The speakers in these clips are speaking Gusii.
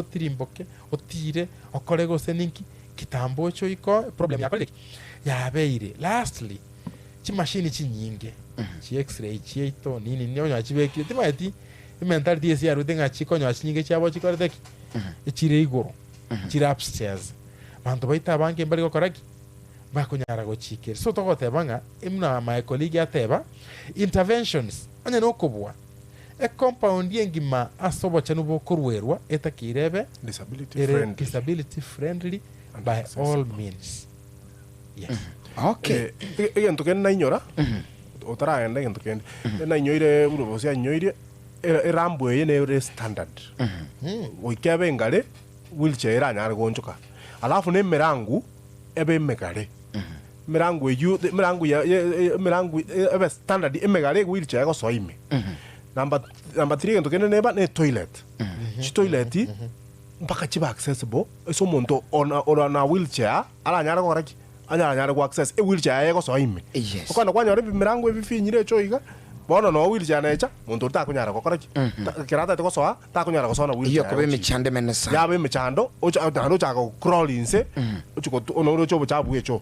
Otirimboke, otiire, okore gose ninki, kitambo oche oikoe, problem yakorire ki? Yabeire. Lastly, chimashini chinyinge, chi x-ray chiaito nini nini onye chibekire, timanyeti ementality ase yarwete ng'a chikonyora chinyinge chiabo chikorete ki? Echire igoro, chire upstairs. Banto baito abange mbari gokora ki? Mbakonyara gochiikera. So togoteba ng'a, buna my colleague ateba, interventions, onye nokobua. Ecompound engima ase obochenu bokoruerwa etakeire ebe Disability ere friendly. disability friendly And by all accessible. means. Yes. Okay. Eh, e- egento kende nainyora otaragenda egento kende nainyoire buna gose anyoirie era- erambu eye nere standard goika ebe engare wheelchair eranyare goonchoka alafu na emerangu ebe emegare Emerango eyio, emerango ya ya emerango ebe standard emegare ewheelchair egosoa ime. Number number three egento kende neba ne etoilet. Chitoilet mpaka chibe accessible ase omonto ona ore na wheelchair aranyare gokora ki? Anyare go access ewheelchair yaye egosoa ime. Yes. Okogenda kwanyora ebimerango ebi bifinyire echo iga, bono noo wheelchair necha, monto oria takonyara gokora ki? Ta ekero atagete gosoa, takonyara gosoa na Eyio wheelchair ekoba yaye gochia ime. emechando emenene sana. Yaba emechando, ocha naende ochaka go crawl inse, ochia gotu noroche obochafu bwa echoo.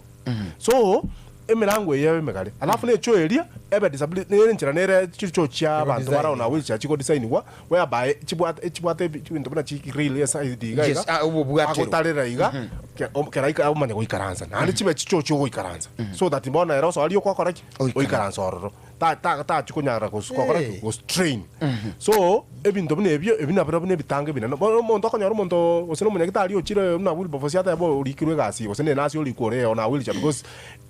So, emerango eye ebe emegare. Alafu na echoo eria, ebe disability nere enchera nere chichoo chia abanto bare on a wheelchair chigo designiwa, whereby chibwate echibwate ebi ebinto buna chigrill eside iga Yes, iga, ah, obobwatero. agotarera iga, ke o kera aika omanye goikaransa. Naende chibe chichoo chia ogoikaransa, so that bono ere osoa rioka okore ki? Oikaranse. Oikaranse ororo. Ta ta tachi konyara gos gokora ki? Hey. Gostrain. So, ebinto buna ebio, ebi nabirobio na ebitango ebinene. Bono omonto okonyora omonto gose na omonyagitari ochire buna Wilberforce atebe orikirwe egasi gose na enasi orikwe ore on a wheelchair because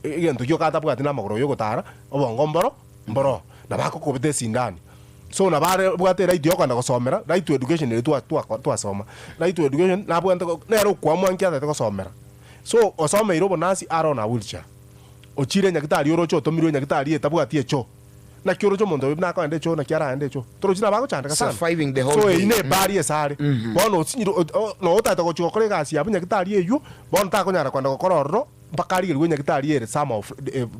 egento gioka atabwati na amagoro yogotara, obongo mboro mboro, nabo akokobeta esindani. So nabo are obwate eright ya okogenda gosomera, right to education eria twa twako twasoma, right to education nabwate go nere okoamua nki atagete gosomera. So, osomeire obonasi are on a wheelchair, ochire nyagitari oroche otomirwe nyagitari etabwati echoo. Naki oroche omonto oyo buna akoenda echoo naki araende echoo. Torochi nabo agochandeka sana. Surviving the whole So eyio day. ne ebari ase are. Bono osinyire o- o- noo otagete gochia gokora egasi yabo nyagitari eywo, bono takonyara kogenda gokora ororo mpaka arigerigwe nyagitari ere somehow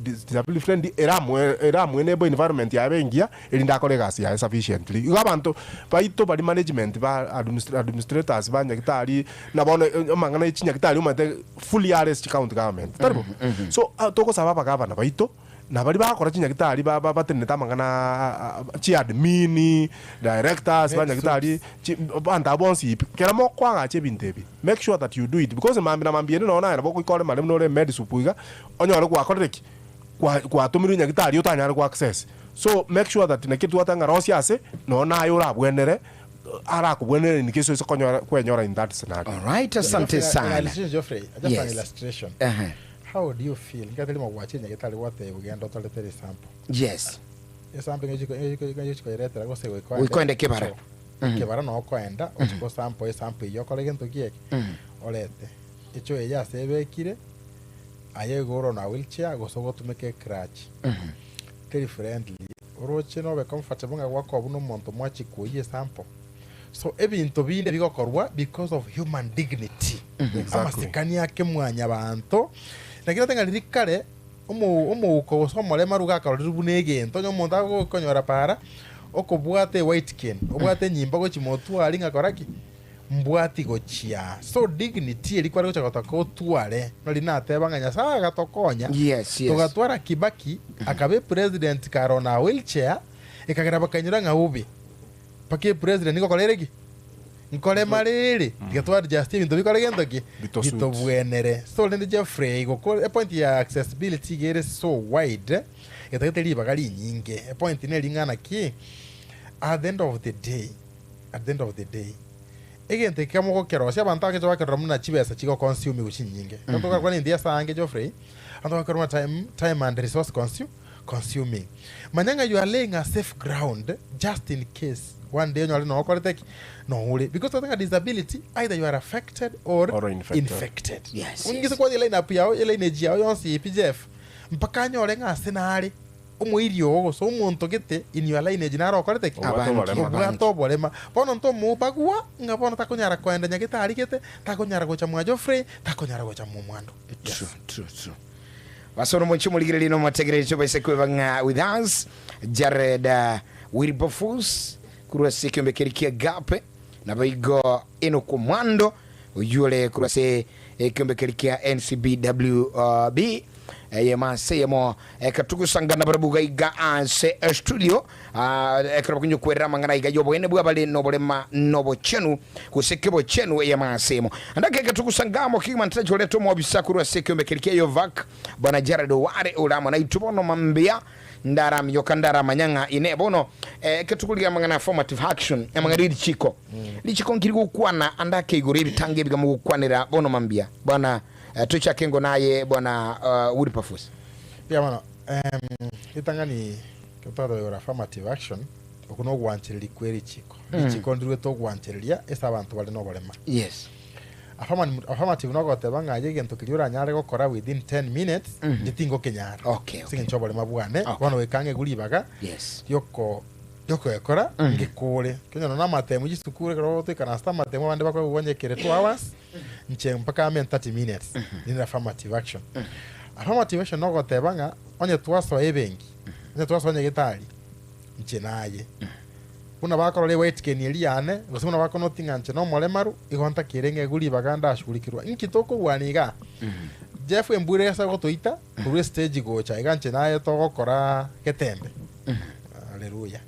disability friendly eramoe eramoe enable environment yaye ebe engiya erinde akore egasi yaye sufficiently. Igo abanto baito baria management ba administrators ba nyagitari na bono amang'ana ya chinyagitari omanyete fully are ase chicounty government, tari bo? So togosaba abagavana baito. Na baria bagokora chinyagitari ba- ba- batenenete amang'ana chiadmin, directors ba nyagitari, chi abanto abwo bonsi pi, kera mokoagacha ebinto ebi, make sure that you do it because mambia na mambia ere nonye naye nabo ogoika ore mare buna ore medisup iga, onyore gwakorire ki? Kwa gwatomirwe nyagitari otanyare go access. So make sure that naki twateba ng'a rosia ase, nonye naye orabwenere, arakobwenere in case oise konyora kwenyora in that scenario. Alright, asante sana. Illustration, Geoffrey, just an Yes. illustration. Ehe. How do you feel? Ngatari mogwachire nyagetari gwatebwa genda otoretere esample. Yes. Esample ng'ai ng'ai ng'ai ochi koyeretera gose goika Goika oende kebara. Echo. Kebara noo okoenda ochi gosample esample eyio okore gento ki eke orete. Echo eye ase ebekire aye igo ore on a wheelchair gose ogotumeka ecrutch. Teri friendly oroche nobe comfortable ng'a gwakoa buna omonto mwachi koyia esample. So ebinto binde bigokorwa because of human dignity. Exactly. Amasikani ake mwanyabanto. Lakini nate ng'a riria kare omo- omouko gose omorema ruga akarorire buna egento onye omonto agokonyora para okobwata ewhite cane obwate enyimba gochia motwe aria ng'a kora ki? Mbwati gochia. So dignity eria kware gocha gotaka otware nari nateba ng'a Nyasaye agatokonya Yes, yes. togatwara Kibaki akaba epresident kare on a wheelchair ekagera bakainyora ng'a bobe. Mpaka epresident nigo okora ere ki? Nkorema rere, tiga to adjust ebinto bikore gento ki? Bitosuit. Bitobwenere. So rende Geoffrey igo ko epoint ya accessibility iga ere so wide, etagete ribaga rinyinge. Epoint neri ng'a naki, at the end of the day, at the end of the day, egento eke mogokerosia abanto abange bakerora buna chibesa chigoconsumiwa chinyinge. Ekero togakwana ebinto ase aange Geoffrey, abanto bakerora buna time, time and resource consu. consuming. Manya ng'a you are laying a safe ground just in case one day onyore noo okorete ki? Noo ore. Because twateba ng'a disability either you are affected or, Or infected. infected. Yes, Ongise yes. kwaria line up yao, elineage yao yonsi pi Jeff, mpaka anyore ng'a ase nare omoiri oo gose omonto gete in your lineage nare okorete ki? Obwate Abange, oborema. Obwate abange. oborema. Bono ntomobagua ng'a bono takonyara koenda nyagetari gete, takonyara gocha mwa Geoffrey, takonyara gocha mwa omwando. Yes. True, true, true. Basore omochie omorigereria na omotegereri tobaise kweba ng'a with us Jared Wilberforce korwa ase ekeombe keria kia Agape. Naboigo Enock Omwando, oyio ore korwa ase ekeombe keria kia NCBWB, eyemo ase eyemo, ekero togosangana barabwo iga iga ase estudio, ah, ekero bakonya kwerera amang'ana iga y'oboene bw'abare noborema nobochenu, gose kebochenu, eyemo ase eyemo. Ande ake ekero togosanga amo kegima ntarache koreta omobisa korwa ase ekeombe keria kia Yovac, Bwana Jared Oware, ore amo naitwe bono mambia. Ndaraminyoka ndaramanya ng'a inee bono ekero tokorigia amang'ana affirmative action, amang'ana ye richiko, richiko nkiri gokwana ande ake igoro y'ebitango ebiga mogokwanera bono mambia. Bwana tochake ngo naye bwana Wilberforce. Mbuya mono. Ritang'ani ekero twateba igoro affirmative action, okwo na ogwanchereria kwe richiko. Richiko ndiruete ogwanchereria ase abanto bare na oborema. Yes. Affirmative nogoteba ng'a aye egento keria oranyare gokora within 10 minutes, inche tingokenyara. Okay, Ase okay. eng'encho y'oborema bwane, Okay. bono goika ng'egwe ribaga Yes. rioko riokogekora, ngekore. Ekiagera nonya na amatemu chisukuru ekero toikaranste amatemu abande bakoegwa onye kere 2 hours, inche mpaka ame 30 minutes, ninde affirmative action. Affirmative action nogoteba ng'a onye twasoa ebenki, onye twasoa nyagetari, inche naye. Buna bakorora ewaitikeni eria yane, gose buna bakonotia ng'a inche nomoremaru, igo ntakeire ng'egwe ribaga ndashugurikirwa. Inki tokorwana igaa? Jeff embura ase gotoita korwa estage gocha iga inche naye togokora getembe. Haleluya.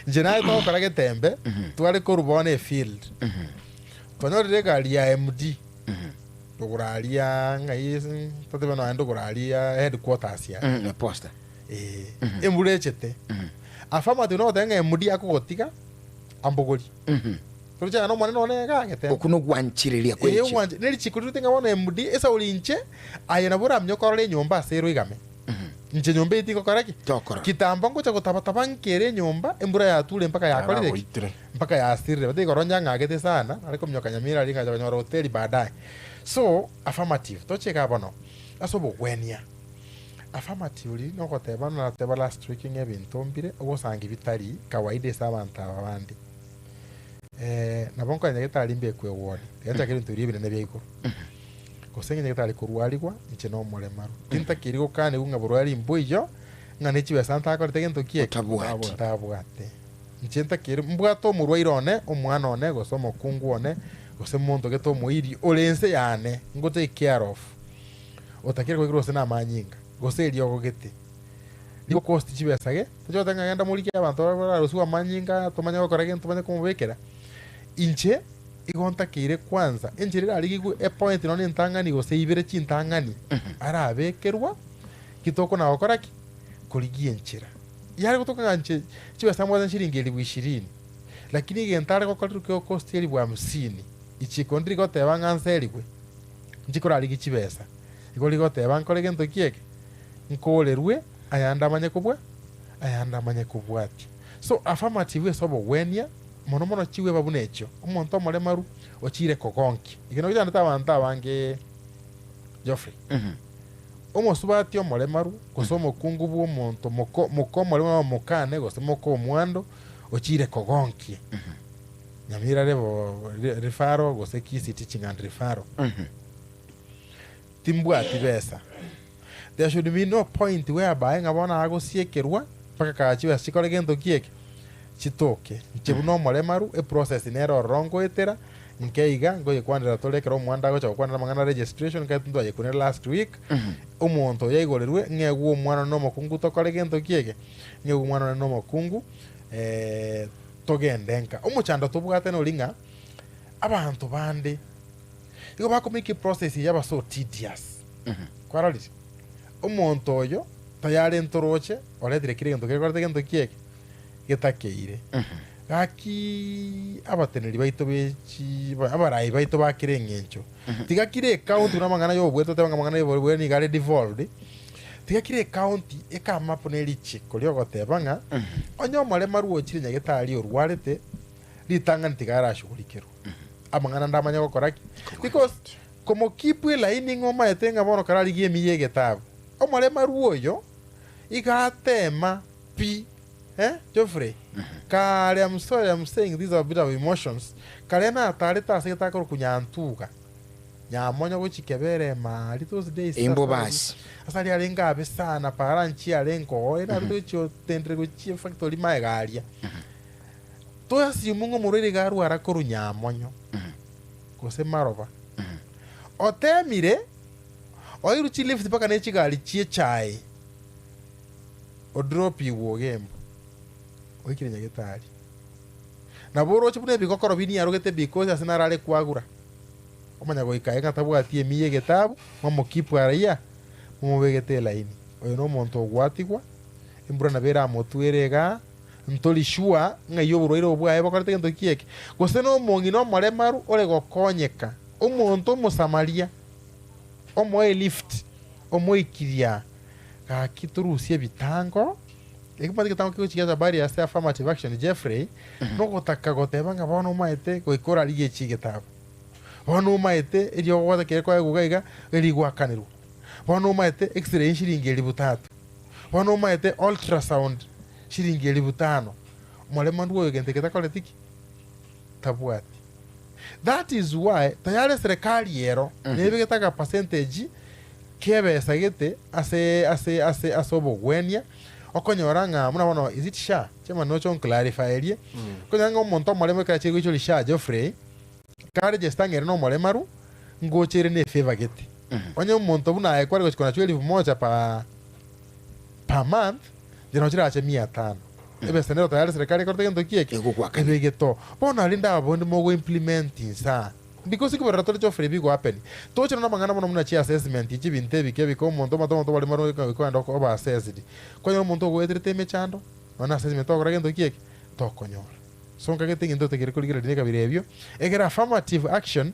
Inche naye togokora getembe, tware korwa bono efield. Twanyorire egari ya MD, rogoro aria ng'ai ase totebe nonya ndogoro aria headquarters yaye. Posta. Ee, embura echete. Affirmative nogoteba ng'a emudi akogotiga ambogori. Toroche ng'a nomonene one iga ageteba. Okwo nogwanchereria Ee, kwe richiko. ogwanche ne richiko rirute ng'a bono emudi esauri inche aye nabo oramanye okorora enyomba ase ere oigame. Inche nyomba eye tingokora ki? Tokorora. Kitambo ngocha gotabataba nkere enyomba embura yature mpaka yakorire ki? Yaragoitire. Mpaka yasirire. But igoro onye ang'agete sana, nare kominyoka Nyamira aria ngacha konyora hoteli baadaye. So, affirmative, toche igaa bono, ase obogwenia. Affirmative riria nogoteba nateba last week ng'a ebinto mbire ogosangi bitari kawaida ase abanto aba bande. Nabo nkonya nyagetari mbekwe eward, tiga nchake ebinto biria ebinene bia igoro. Gose ng'a nyagetari korwarigwa inche na omoremaru. Tintakeiri gokanigwa ng'a borwari mboiyo, ng'a ne chibesa ntakorete gento ki eke? Otabwati. Ntabwate. Inche ntakeire mbwate omorwaire one, omwana one, gose omokungu one, gose monto gete omoiri ore ense yane, ngo take care of. Otakire koigora gose namanyinga, gose eriogo gete, rigokosti chibesa ge, toche goteba ng'a genda morigie abanto baria bararusigwe amanyinga tomanye gokora gento tomanye komobekera. Inche igo ntakeire kwanza enchera erarigigwe epoint nonya entang'ani gose ibere chintang'ani arabekerwa, ki tokona gokora ki? Korigia enchera. Yare gotoka ng'a inche chibesa mbwate shilingi elifu ishirini, lakini egento are gokorerwa kegokosti elifu hamsini, ichiko ndiri goteba ng'a nserigwe. Inche korarigie chibesa, igo rigoteba nkore gento ki eke? Nkoorerwe ayande amanye kobua, ayande amanye kobwatia. So affirmative ase obogwenia, mono mono chigweba buna echio, omonto omoremaru ochiire kogonkia. Eke nakio kianete abanto abange Geoffrey. Omosubati omoremaru gose omokungu bwa omonto moko moka omoremaru omokane gose moka omwando ochiire kogonkia. Nyamira rebo referral gose Kisii Teaching and Referral. Timbwati besa. There should be no point whereby ng'a bono agosiekerwa mpaka kaa chibesa chikore gento ki eke? Chitoke. Inche buna omoremaru eprocess nere ororo nkoetera, nke iga nkoyekwanera tore ekero omwando agocha gokwanera amang'ana registration nkaete ntwayekunire last week, omonto oyo aigorerwe ng'egwe omwana one na omokungu tokore gento ki eke? Ng'egwe omwana one na omokungu. Togende nka. Omochando tobwate nori ng'a abanto bande igo bakomake eprocess eye yaba so tedious. Kwarorire? Omonto oyo tayari ntoroche oretire kera egento kekorete gento ki eke? Getakeire. Gaki abateneneri baito be chi abarai baito ba kera eng'encho, tiga kera ecounty buna amang'ana ya obweto totebe ng'a amang'ana ya obweto nigo are devolved, Tiga kera ecounty ekame up ne richiko riogoteba ng'a onye omoremaru ochire nyagetari orwarete, ritang'ani tiga arashugurikerwe. Amang'ana ande amanye gokora ki? Because komokeep elaini ng'a omaete ng'a bono kararigie emiya egetabu, omoremaru oyo iga atema pi eh Geoffrey, kare I'm sorry I'm saying this a bit of emotions, kare natarete ase getakorokwa Nyantuga. Nyamonyo gochia kebere emari those days Imbo basi. Ase aria arenge abe sana para nchiarenge oo ere arete gochia otendire gochia efactory magega aria. To assume ng'a omorwaire iga arwara korwa nyamonyo gose maroba, otemire oirwe chilift mpaka ne chigari chie echae, odropigwe ogembo, oikire nyagetari. Nabo oroche buna ebigokoro biniarogete because ase narare kwagura, omanya goika aye ng'a tabwati emiya egetabu, mwamokeep aria, momobegete elaini. Oyo nomonto ogwatigwa, embura nabo eramotwere igaa, Ntori sure ng'ai oborwaire obo bwaye bokorete gento ki eke, gose nomong'ina omoremaru ore gokonyeka, omonto Omosamaria, omoe elift, omoikiria, gaki torusie ebitango, ekio egetango kegochi giacha barriers ase affirmative action Jeffrey, nogotaka goteba ng'a bono omaete goika orarigie chigetabu, bono omaete eriogo kere koegwa iga iga erigwakanerwa, bono omaete x-ray shilingi elifu tatu, bono omaete ultrasound Chiringi elifu tano, omoremanu oyo gento eke takoreti ki? Tabwati. That is why tayari eserekari ero nebegete aka percentage kebesa gete ase ase ase ase obogwenia, okonyora ng'a buna bono is it SHA? Chairman noche onclarifyerie, okonyora ng'a omonto omoremu ekero achire goichoria SHA Geoffrey, ka register ng'a ere nomoremaru, ngocha ere ne efavour gete. Onye omonto buna aye kware gochia konachwa elifu moja per per month, Inche nabo chirache mia tano. Ebesa nero tayari serikali ekorete gento ki eke? Egogoakana. Ebe egeto. Bono aria ndaba bondi mogo implement insaa. Because ekiborera tore chofere bigo happen. Tochire namang'ana mono buna chi assessment echi ebinto ebike ebike omonto omate omonto bare maro ekoenda oba assessed. Kwanyora omonto ogoeterete emechando nonya na assessment togokora gento ki eke? Tokonyora. So nkagete egento totegeire korigereria nekabira ebio egere affirmative action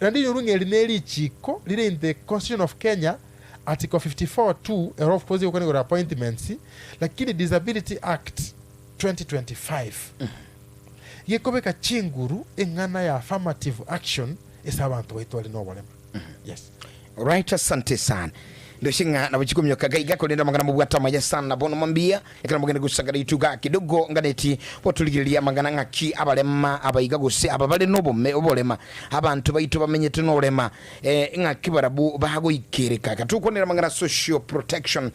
naende inyorwe ng'a eri ne richiko rire in the constitution of Kenya Article 54 2 ero of course egokwana igoro ya appointments lakini Disability Act 2025 gekobeka chinguru eng'ana ya affirmative action ase abanto baito bare noborema. Yes. Right asante sana ndoche ng'a nabo chikomioka gaiga korende amang'ana mobwate amaya sana bono mambia ekero mogende gosangana ituga kidogo nganeti botorigereria amang'ana ng'aki abarema abaiga gose aba bare nobome oborema abanto baito bamenyete norema Eh, ng'aki barabwo bagoikereka. Eka tokwanera amang'ana social protection.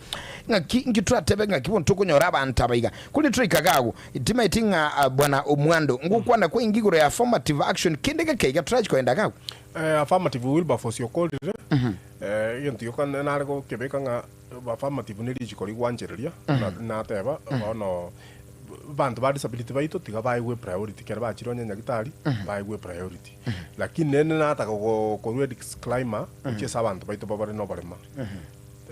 Ng'aki inki toratebe ng'aki bono tokonyora abanto aba iga. Korende toraika iga agwo, timaeti ng'a ah, bwana Omwando, ngokwana kwainge igoro ya affirmative action kende geke iga torachi kogenda iga agwo. Eh, affirmative Wilberforce okorire, eh, egento gioka nare gokebeka ng'a affirmative ne richiko rigwanchereria, na nateba bono abanto ba disability baito tiga baegwe priority ekero bachire onye nyagitari, baegwe priority. Lakini nende nataka go- korwa edisclaimer gochia ase abanto baito babare noborema.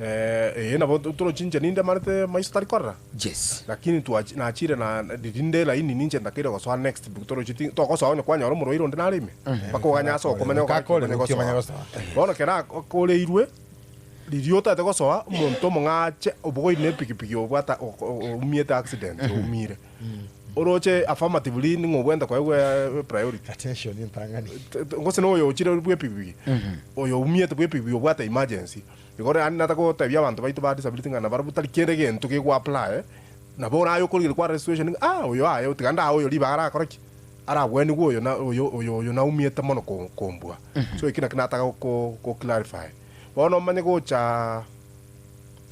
Eh, eye nabo to- torochi inche ninde marete maiso tari korora Yes. lakini twachi nachire na riria nde elaini ninche ntakeire gosoa next bu torochi ti togosoa onye kwanyora omorwaire onde nare ime mpaka oganye ase okomanya Goika akore, omanye goika omanye gosoa. gosoa. Bono ekero akoreirwe riria otagete gosoa omonto omong'ache obogoiri na epikipiki obwata o- o- oumiete accident oumire. Oroche affirmatively ning'o obwenerete koegwa priority? Attention entang'ani. Gose na oyo ochire bw'epikipiki, oyo oumiete bw'epikipiki obwate emergency. Igo yaani natagotebia abanto baito ba disability ng'a nabarabwo tari kende gento kego apply, nabo oraye okorigereria kwarora esituation ng'a ah oyo aye tiga ndae oyo ribaga arakore ki? Aragwenigwe oyo na oyo oyo oyo naumiete mono ko kombua. So ekio nakio nataka go go clarify. Bono omanye gocha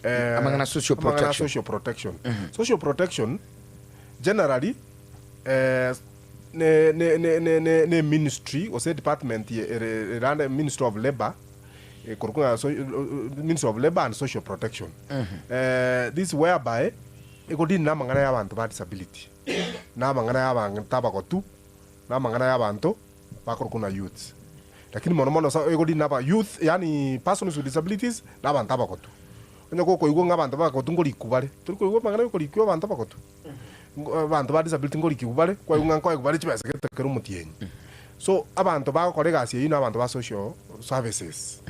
Amang'ana social amang'ana protection. social protection. Social protection generally eh, ne ne ne ne ne ne ministry gose department ye ere ere under ministry of labour ekorokwa ng'a so ministry of labour and social protection. This whereby egodeal na amang'ana ya abanto ba disability, na amang'ana ya abanto abagotu, na amang'ana ya abanto bakorokwa ng'a youths. Lakini mono mono sa egodeal na aba youth yaani persons with disabilities na abanto abagotu. Onye gokoigwa ng'a abanto abagotu ngorikwa bare, tori koigwa amang'ana ya okorikwa abanto abagotu? Abanto ba disability ngorikigwa bare, kwaigwa ng'a nkoegwa bare chibesa gete kera omotienyi. So abanto bagokora egasi eyio na abanto ba social services.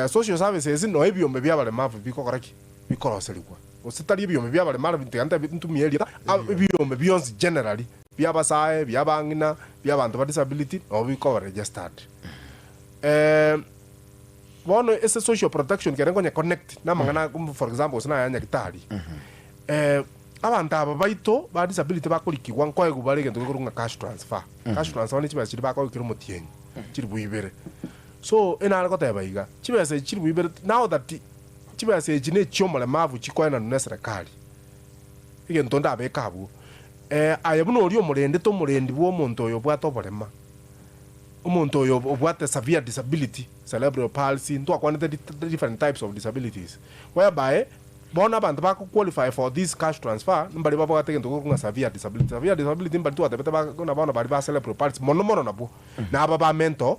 Social services no ebiombe bia abaremavu bigokora ki? Bikoroserigwa. Gose tari ebiombe bia abaremavu tiga ntebi ntumie erieta, ebiombe bionsi generally, bia abasae, bia abang'ina, bia abanto ba disability, nabo bikoba registered. Bono ase social protection kere nkonye connect na amang'ana for example gose naya nyagitari, abanto aba baito ba disability bakorikigwa nkoegwa bare egento gekorokwa ng'a cash transfer. Cash transfer ne chibesa chiria bakoegwa kera omotienyi, chilifu ibere. So enare goteba iga, chibesa echi chilifu ibere now that chibesa echi ne chiomoremavu chikoenanwa ne eserekari, egento ndabeke abwo. Aye buna oria omorendete omorendi bw'omonto oyo obwate oborema, omonto oyo obwate severe disability, cerebral palsy, ntwakwanete different types of disabilities, whereby bono abanto bako qualify for this cash transfer mbaria babwate egento gekorokwa ng'a severe disability. Severe disability mbaria twatebete ba buna bono baria ba cerebral palsy mono mono nabwo, na aba ba mental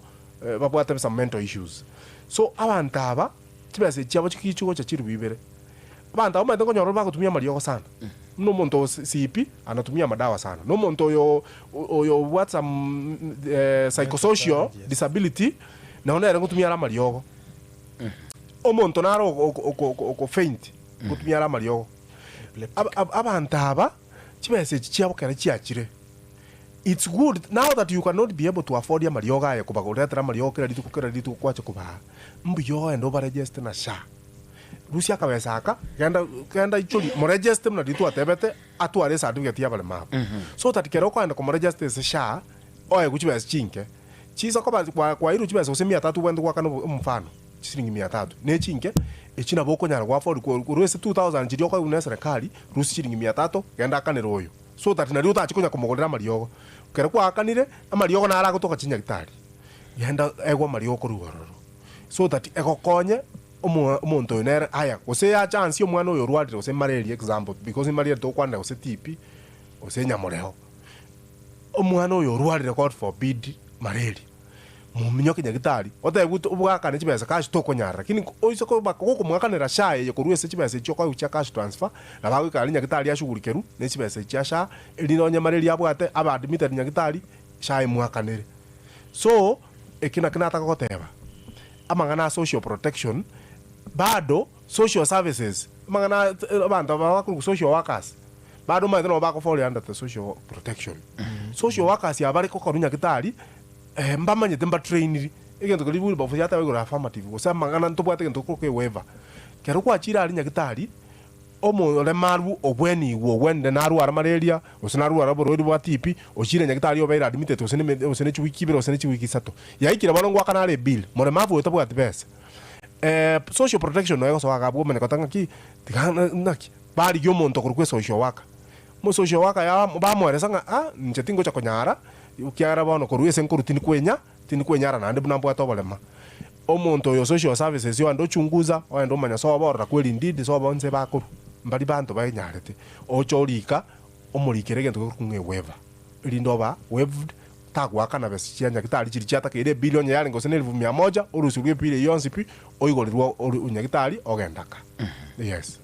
babwate some mental issues. So abanto aba chibesa echi chiabo chigocha chiribu ibere. Abanto abwo omanyete nkonyora ore bagotumia amariogo sana, buna omonto o CP anatumia amadawa sana, na omonto oyo oyo obwate some psychosocial disability nabo nere ngotumia are amariogo. Omonto naro oko faint ngotumia are amariogo. Abanto aba chibesa echi chiabo kere chiachire, it's good now that you cannot be able to afford amariogo aye kobagoretera amariogo kera rituko kera rituko kwacha kobaa, mbuya ogende obaregeste na SHA. Rusia akabesa aka, genda genda ichoria, moregeste buna riria twatebete, atware ecertificate y'abarema abwo. So that kero okoenda komoregesta ase SHA, oegwe chibesa chinke. Chinsa koba kwa kwairwe chibesa gose mia tatu obwenerete goakana obo omofano, chisiringi mia tatu, ne chinke, echio nabo okonyara go afford ko korwa ase 2000 chiria okoegwa na eserekari, rusia chiringi mia tatu, genda akanere oyo. So that nario otache konya komogorera amariogo. Ekero kwaakanire, amariogo naro agotoka chinyagitari, genda egwe amariogo korwa ororo. So that egokonye. Omonto oyo nere aya, gose ya chance omwana oyo orwarire gose malaria example, because malaria togokwanera gose TB gose enyamoreho. Omwana oyo orwarire God forbid malaria, mominyoke nyagitari, otebwe obwakane chibesa cash tokonyara lakini oise koba gokomwakanera SHA eye korwa ase chibesa echio okoegwa chia cash transfer, nabo agoikara aria nyagitari ashugurikerwe ne chibesa echio chia SHA, erinde onye malaria abwate abe admitted nyagitari, SHA emwakanere. So, eki nakio nataka goteba. Amang'ana a social protection bado social services amang'ana abanto aba bakorokwa social workers bado omanyete nabo bako fall under the social protection. Social workers aba bare kokorwa nyagitari mbamanyete mbatrainiri egento keria Wilberforce yateba igoro affirmative gose amang'ana ntobwate egento gekorokwa ewaiver. Ekero kwachire aria nyagitari Omoremaru ogwenigwe ogwenire narware malaria, gose narware oborwaire bwa TB, ochire nyagitari obeire admitted gose ne gose ne chiwiki ibere gose ne chiwiki isato. Yaikire bono ngoakana are ebill, moremavu oyo tabwati besa. Social protection noyo egosoa iga abwo omanye goteba ng'aki, tiga naki, barigia omonto okorokwa esocial worker. Omosocial worker ya bamoeresa ng'a ah inche tingocha konyara, ekiagera bono korwa ase nkorwa tinkwenya, tindikwenyara naende buna mbwate oborema. Omonto oyo social services oende ochunguza, oende omanya sobo orora kweri indeed sobo nse bakorwa, mbari banto baenyarete. Oche orika, omorikere egento gekorokwa ng'a ewaiver, erinde oba waived, tagoakana besa chia nyagitari chiria chiatakeire ebill onye yarenge gose na elifu mia moja, orusiwe ebill eyio yonsi pi, oigorerwe ori nyagitari ogenda ka. Yes.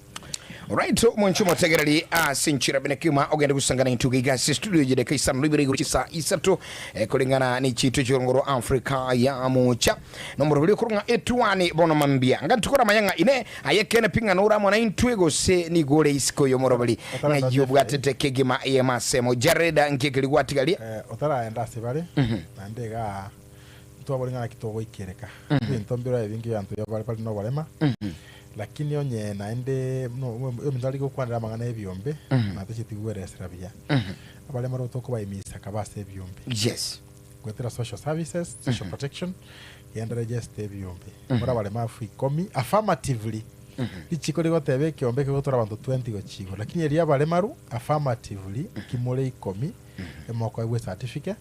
Alright, omonche omotegereri ase enchera bene kegima ogende gosangana intwe iga ase studio ye dakika isano na ibere igoro chisa isato eh, koreng'ana ne chiito chi'orongo rwa Afrika ya mocha nomoroberi okorwa ng'a etuani bono mambia ngantukora maya ng'a ine aye kene pi ng'a nore amo naintwe gose nigo ore isiko y'omoroberi ng'ai obwatete kegima y'emasemo Jared nki ekeri gwatigaria Eh, otaraenda ase bare naende igaa ntwabori ng'a naki togoikereka ebinto mbire ebinge abanto bare bare noborema Lakini onye naende ominto arenge gokwanera amang'ana y'ebiombe, na tacheti gweresera buya. Abaria mbarabwo tokobaimisa kaba ase ebiombe. Yes. Goetera social services, social protection, genda register ebiombe. More abaremafu ikomi affirmatively. Richiko rigoteba ekiombe kegotora abanto 20 gochia igoro. Lakini eria abaremaru affirmatively kimore ikomi emokoegwa ecertificate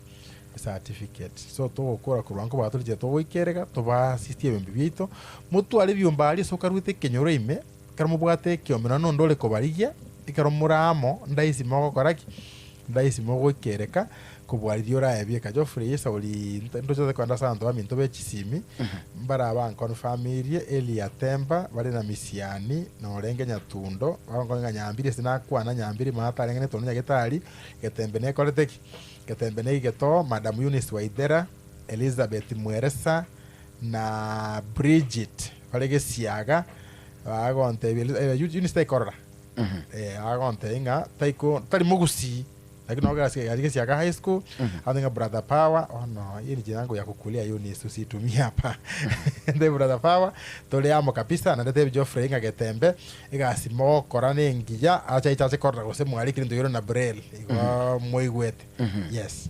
certificate. So togokora korwa nkoba toriche togoikereka tobaasistie ebiombe biaito, motware ebiombe aria ase okaruete ekenyoro ime, ekero mobwate ekiombe nonye nonde ore kobarigia, ekero more amo ndaisi mogokora ki? Ndaisi mogoikereka kobua riria oraebieka. Geoffrey Esauri ntochete kogenda ase abanto baminto be chisimi, mbare abankonfamirie, Elia Temba, bare na Misiani, na orenge Nyatundo, bagonkonyora ng'a Nyambiri ase nakwana, Nyambiri maate arenge netondo nyagetari, Getembe nekorete ki? Getembe na Igetoo, Madam Eunice Waithera, Elizabeth Mweresa na Bridget bare gesiaga bagontebia Eunice taikorora agontebia ng'a taiko tari mogusii lakini nabo gasi gesiaga high school agontebia ng'a brother power ono hii ni jina yangu ya kukulia Eunice usiitumie hapa nde brother power tore amo kabisa naende tebia Geoffrey ng'a Getembe egasi mogokora nengiya achache ache korora gose mwarikire ntoirwe na braille igo moigwete yes.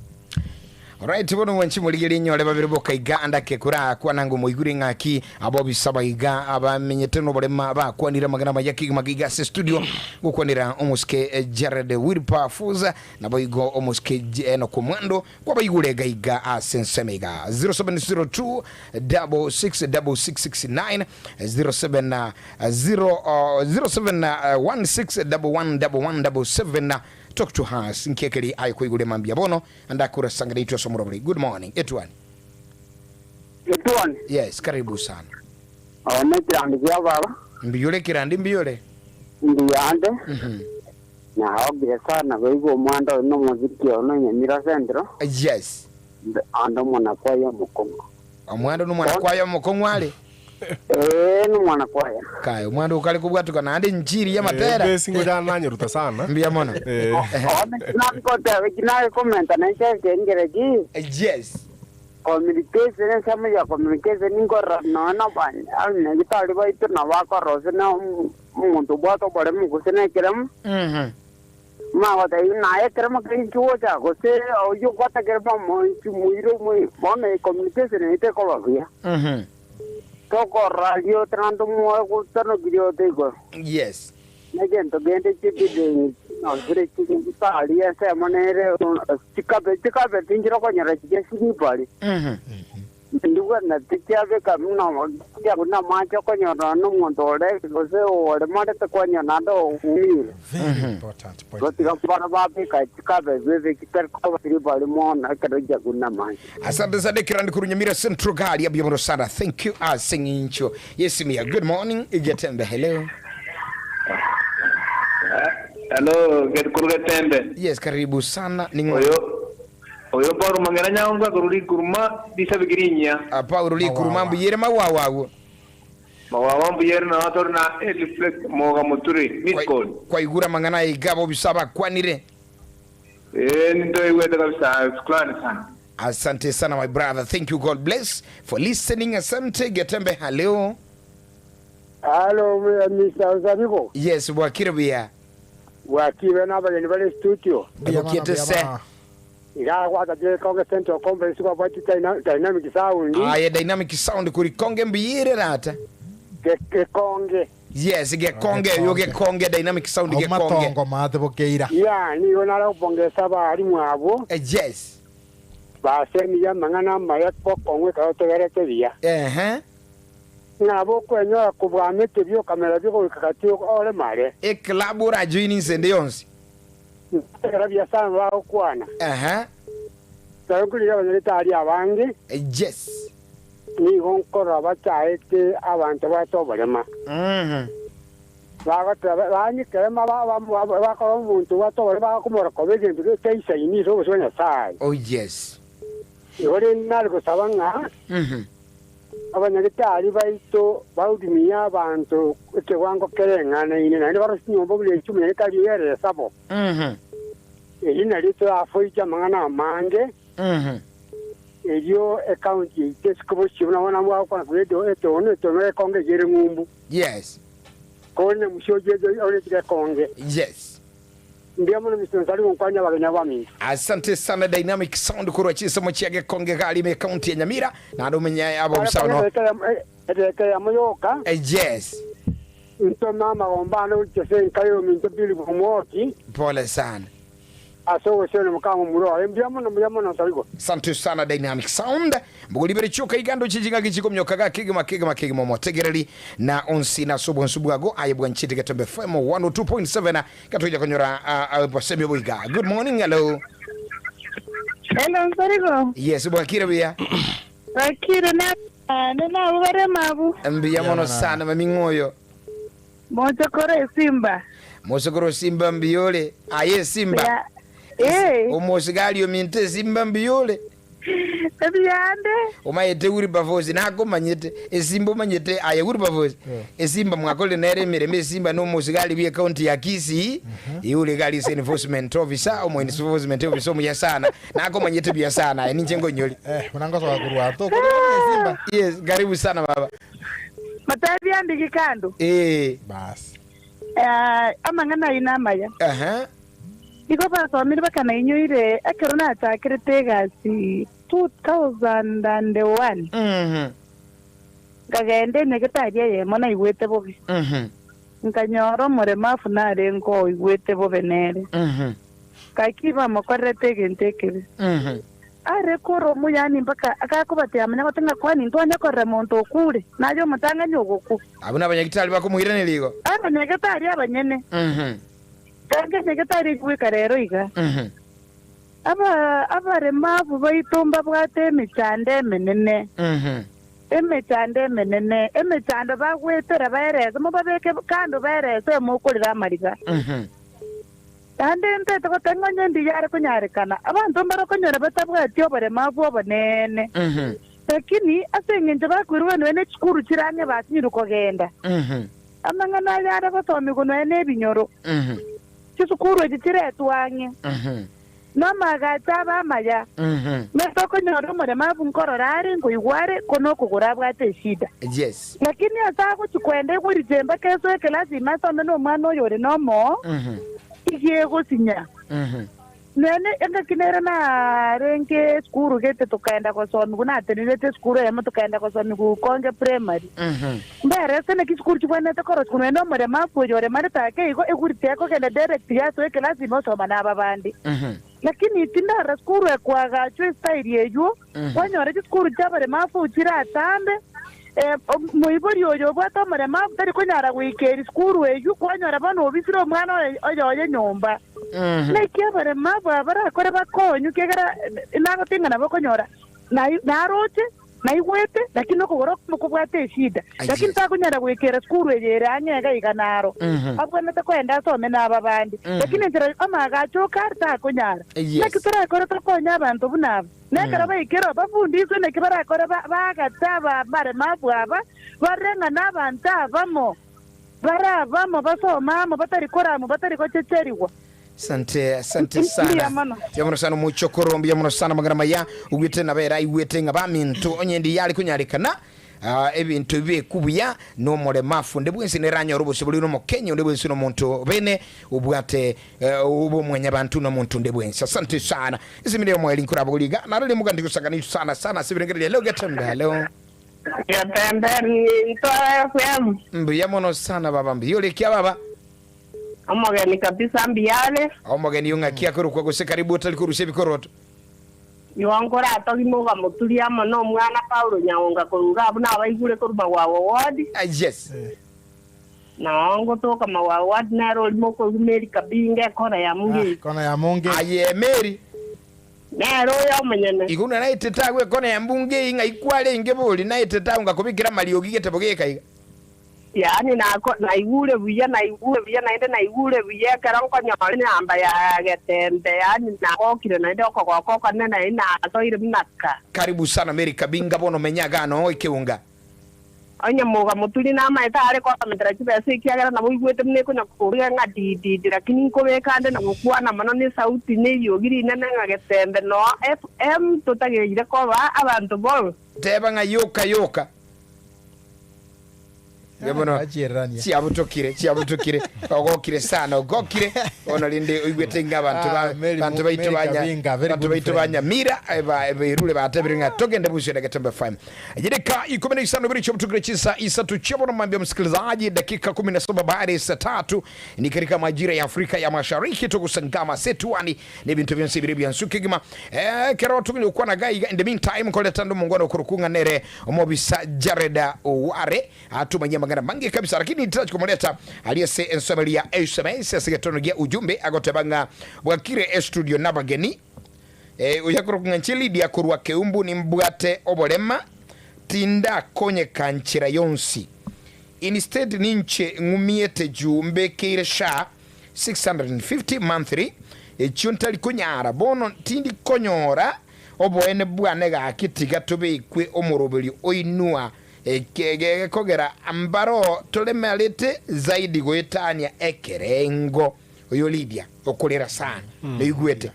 Alright, bono mwanchi morigereria inyore babere boka iga andake korakwana ngo moigure ng'aki abobisa baiga abamenyete noborema bakwanire amagena amaya kegima iga ase studio gokwanera omosike eh, Jared Wilberforce naboigo omosike J- Enock Omwando kwabaigure iga iga ase ensemo iga 0702 666669 07 0716111177 talk to us nkiekeri aye koigure mambia bono andakura sangana itwe somorobori good morning etwani Etuoni, yes karibu sana one kirandi kia baba mbiyore kirandi mbiyore mbiyande Mhm. naogire sana goigwa omwanda oyo nomoziki oyo nonyamira centro yes ande omwana kwaya omokongo omwando nomwana kwaya omokong'u are ee nomwana kwaya kaya omwando okare kobwatuka naende nchiri ya matera Besi ngoja nanyeruta sana. mbuya mono Eh. one kinakoteba kinakomenta nenchekengere yes communication ensemo ya communication nkorora nonya abanyagitari baitu nabakora ase na omonto obwate oboremu gose na ekeremo Mhm. magotebia naye ekeremo keri nchigocha gose oywo obwate ekeremo omonchi moire omoi bono ecommunication eywo tekoba buya Mhm. tokorora riote naende omoe gotanoki riote igoro yes na egento kende chibidi nosire chigitari ensemo nere chikabe chikabe tinchire okonyora chiria chiribari Mhm. ndigwana tichiabeka muna chiabuna amache okonyora na omonto ore gose oremarete kwanyora naende oumire Very important point. gotiga bana babika chikabe bebe chitarikoba chiribari mono ekero chiaguna amache asante sana kirandi kurunyamira central gari abia mono sana thank you aseng'incho yes mia good morning igetembe hello Hello, Getembe. yes karibu sana ni Oyo oyo Paulo Mangera Nyaonga kururi kuruma disabigirinya. paulo likuruma Mawawa. mbuyere mawawawo Mawawa mbuyere na wator na Eliflex moga muturi miss call. kwaigura mang'ana igabo bisaba kwanire Eh ndo iwete kabisa shukrani sana. asante sana my brother thank you god bless for listening asante getembe hello halo mr Nsabiko yes bwakire buya wakibe n'abageni bari studio Mbuya mana, Bukiete mbuya se. mana. igakwata jekonge central conference kwabwati dynamic sound aya dynamic sound kuri konge mbuyire rata gekonge yes gekonge Gekonge. yo gekonge dynamic sound Au gekonge matongo maate bokeira ya nigo narakupongesa abarimu abo Eh, yes basemirie amang'ana amaya bokong'we ekero togerete buya ehe ng'abo okwenyora kobwamete biokamera biogoika gati oremare eclub orajoini nsende yonsi tegera buya sana bagokwana ehe taro nkorire abanyagitari abange Eh, yes nigo nkorora bachaete abanto bwate oborema mhm bagoteba banyikerema bakora omonto bwate oborema bakomora koba egento getaisaini ase obosio bwa nyasaye oh yes igo rende nare gosaba ng'a mhm abanyagitari baito baudumia abanto ekewango kereng'anaine naende barose chinyomba buna echi omunyagitari oyeresa bo mhm eri nario torafoiche amang'ana amange mhm erio ekaunti yaito esikobochio buna bono bwagokwana kuri etono etono ekonge eyere ng'umbu yes kore nyamusia ojeje oretire ekonge yes mbia mono mr nsari gonkwanya abageni abaminto asante sana dynamic sound kurwa chisemo chia gekonge galime kaunti ya nyamira nando menya abo bisano eteke yamoyoka Eh, yes ntome amagomba ane gochese enkayo minto bili bumwoki pole sana ase ogosione mukama omuro mbia mono mbuya mono nsarigo asante sana dynamic sound mbugulibere chuka igando chijinga gichikomyoka ga kigima kigima kigima motegereri na onsi na sobo nsubwago ayebwa nchiti getembe fm 102.7 katuja konyora uh, uh, boiga good morning hello Hello, Nsarigo. yes bwakire buya Bakire na nabo baremabu. mbiya mono mana. sana maming'oyo Mochokoro esimba. mosokoro simba mbiyole aye simba Ya. Eh, omosigari ominte simba mbiyole ebiyande. omayete uri bavosi nakomanyete esimba omanyete aye uri bavosi Yeah. esimba mwakole nere emirembe esimba nomosigari bwe county ya kisii iule gali se enforcement officer omo enforcement officer omuya sana nakomanyete bya sana aye ninche ngonyoli eh unangosoka kurwa to kuri simba yes karibu sana baba Matabyandiki kando. eh basi Eh, amang'ana ina amaya. aha Igo basomire bakanainyoire ekero nachakerete egasi 2001. Nkagenda enyagetari eyemo naigwete bobe. Nkanyora omoremafu narenge oigwete bobe nere. Gaki bamokorerete egento ekebe. Are kore omoyani mpaka agakobatia amanya gote ng'a kwani ntwanye korera monto okure, naye omotang'ani ogokwa. Abwo nabanyagitari bakomoiraneria igo. Abanyagetari abanyene. Gaki enyagetari eyio goika rero iga. Aba abaremafu baito mbabwate emechando emenene, emechando emenene, emechando bagwetera baerese, mobabeke kando baerese mokorera amariga. Naende ntete goteba ng'a onye ndiyo are konyarekana, abanto mbare konyora batabwati oboremafu obonene. Lakini ase engencho bakoirwa nonya ne chisukuru chire ang'e basinyirwe kogenda, amang'ana aya are gosomigwa nonya nebinyoro. Chisukuru echi chiretwe ang'e, na amaagacho abe amaya, na tokonyora omoremabu nkorora are, nkoigwa are, ko nokogoro abwate eshida. Yes. Lakini ase agochia kwenda egweriche mpaka esoe ekelasi ime asome nomwana oyo ore nomoo, iga egosinya. Nene engaki nere narenge esukuru gete tokaenda gosomigwa, natenenerete esukuru eyemo tokaenda gosomigwa Ukonge Primary. Mberese naki chisukuru chibwenerete koroswa nonya nomoremafu oyo oremarete ake igo eguriti ekogenda direct yasoa ekelasi ime osoma naba bande. Lakini tindara sukuru ekoagachwa estyle eywo, kwanyora chisukuru chiabaremafu chire atambe, moibori oyo obwate omoremafu tari konyara goika eri sukuru eywo, kwanyora bono obisire omwana oye oyoye nyomba. Naki abaremafu aba barakore bakonywe ekiagera nagotenga nabo okonyora nai naroche, naigwete, lakini okogoro okomo kobwate eshida. Lakini takonyara goikera sukuru eye ere ang'e iga iga naro. Abwenerete koenda asome naba bande. Lakini enchera amaagacho oka are takonyara. Naki torakore tokonye abanto buna aba? Na ekero baikire oo, bafundiswe naki barakore baagate abaremafu aba, barore ng'a nabanto abamo, bare abamo, basome amo, batari koramwa, batari gochecherigwa. Asante, asante Mbuya sana. mono. Mbuya mono sana omochokoro, mbuya mono sana amang'ana maya ogwete nabo ere aigwete ng'a baminto onye ndi yare konyarekana ah, ebinto bibekwe buya na omoremafu onde bwensi nere anyore obosibore na omokenyi onde bwensi na omonto bene obwate eh, obe omwanyabanto na omonto onde bwensi. Asante sana. Ase emere y'omoerio nkorabogoria iga naro rimuga ndigosangania sana sana ase ebirengererio. Hello Getembe, hello. Getembe ninto FM. Mbuya mono sana baba, mbuya ore kia baba. Omogeni kabisa mbuya are. Omogeni o ng'aki akorokwa gose karibu otari korusia ebikoroto. Igo nkoratogi mogamoturia amo nomwana Paulo Nyaonga korwa iga abwo nabaigure korwa Magwagwa Ward. Ah, yes. Nao ngotoka Magwagwa Ward nere oria mokoigwa Mary Kabinga ekona ya Mungei. Kona ya Mungei. Aye Mary. Nere oyo omonyene. Igo buna naetete agwo ekona ya Mbungei ng'ai kwarenge bori naetete agwo ngakobekera amariogi getebo geka iga. Yaani nako naigure buya, naigure buya, naende naigure buya ekero nkonyora enamba ya getembe, yaani nagokire naende okogoka okonene naende nasoire buna ka. Karibu sana Mary Kabinga bono menya igaa noo ekeunga. Onye mogamoturi namaete are kobamentera chibesa ekiagera nabo oigwete buna ekonya koruga ng'a dididi, lakini nkobeka ande na gokwana mono nesauti neriogi rinene ng'a getembe noo FM totageire koba abanto bonsi. Teba ng'a yoka yoka. Mbuya mono. Achiererania. Chiabutokire, chiabutokire. Ogokire sana, ogokire. Bono rende oigwete ng'a abanto ba Ah, Mary banto baito Mary banya Kabinga, very banto good baito friend. ba Nyamira eh, ba berure batebire ng'a togende busia na Getembe FM. Dakika 15 biri chiabutokire chisa isatu chia bono mambia msikilizaji, dakika 17 baada ya saa tatu ni katika majira ya Afrika ya Mashariki tugusangama setuani ni bintu byonse biri byansu kigima eh, kero tugokwana gaiga in the meantime nkoleta ndo mungwana okurukunga nere omobisa Jared Oware atumanyia mang'ana mange kabisa lakini tirachi komoreta aliase ensomeri ya SMS ase getono gia ujumbe agoteba ng'a bwakire estudio nabageni eh, oyakorukunga nche Lydia korwa Keumbu nimbwate oborema tindakonyeka nchera yonsi instead ninche ng'umiete juu mbekeire sha 650 monthly echio ntari konyara bono tindi konyora oboene bwane gaki tiga tobekwe omoroberi oinua ekegekogera mbaro toremerete zaidi goetania ekerengo oyo Lydia okorera sana noigwete.